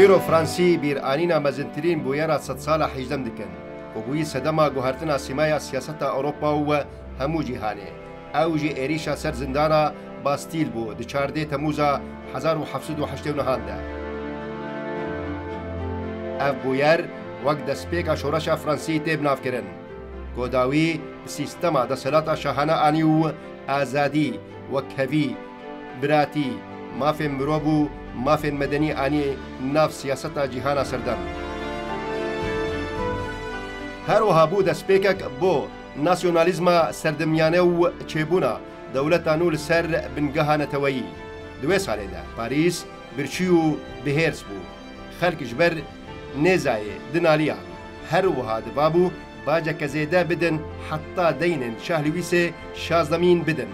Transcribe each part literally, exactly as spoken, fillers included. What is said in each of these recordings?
Îro Fransî bîranîna mezintirîn bûyera sedsala hejdem dikin, ku bûyî sedema guhertina sîmaya siyaseta Ewropa û hemû cîhanê. Ew jî êrîşa ser zindana Bastîl bû di çardeh Temûza hezar û heft sed û heştê û nehan de. Ev bûyer wek destpêka şoreşa Fransî tê binavkirin. Ku dawî bi sîstema desthilata şahane anî û azadî, wekhevî, biratî, mafên mirov û mafên medenî anî nav siyaseta cîhana serdem. Her wiha bû destpêkek bo nasyonalîzma serdemiyane û çêbûna dewleta nû li ser bingeha neteweyî. Di wê salê de Parîs birçî û bihêrs bû. Xelk ji ber nêzayê dinaliyan. Her wiha divabû baceke zêde bidin, heta deynên Şah Lewîsê şazdemîn bidin.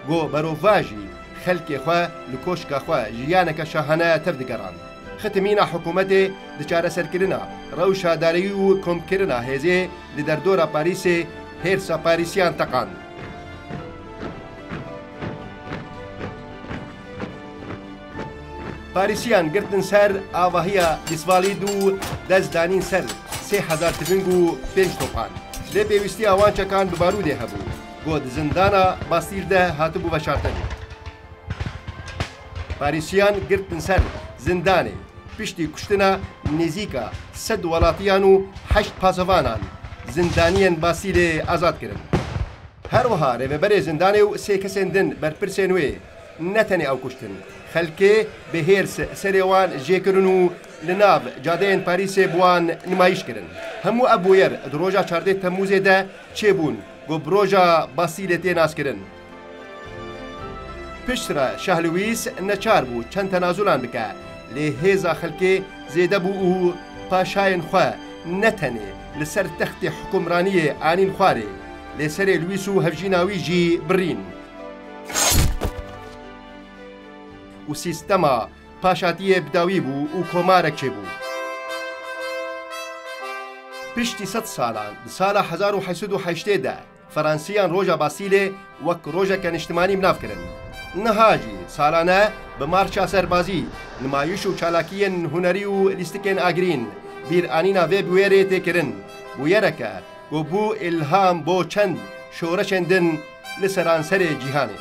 Go berovajî xelkê xwe li koşka xwe jiyaneke şahane tev digeran. Xitimîna hikûmetê di çareserkirina rewşa dareyî û komkirina hêzê li derdora Parîsê hêrsa Parîsiyan teqand. Parîsiyan girtin ser avahiya Disvalîd û dest danîn ser sê hezar tiving û pênc topan. Lê pêwîstiya wan çekan bi barûdê hebû, ku di zindana Bastîl de hatibû veşartin. Parîsiyan girtin ser zindanê. Piştî kuştina nêzîka sed welatiyan û heşt pasevanan, zindaniyên Bastîlê azad kirin. Her wiha rêveberê zindanê û sê kesên din berpirsên wê ne tenê ew kuştin, xelkê bi hêrs serê wan jê kirin û li nav cadeyên Parîsê bi wan nimayîş kirin. Hemû ev bûyer di roja çardeh Temûzê de çêbûn, ku bi roja Bastîlê tê naskirin. Piştre Şah Lewîs neçar bû çend tenazulan bike, lê hêza xelkê zêde bû û paşayên xwe ne tenê li ser textê hukimraniyê anîn xwarê, lê serê Lewîs û hevjîna wî jî birîn. Û sîstema paşatiyê bi dawî bû û komarek çêbû. Piştî sed salan, di sala hezar û heşt sed û heştê de, Feransiyan roja Bastîlê wek rojeke niştimanî bi nav kirin. Niha jî salane bi marşa serbazî, nimayîş û çalakiyên hunerî û lîstikên agirîn bîranîna vê bûyerê tê kirin. Bûyereke ku bû îlham bo çend şoreşên din li seranserê cîhanê.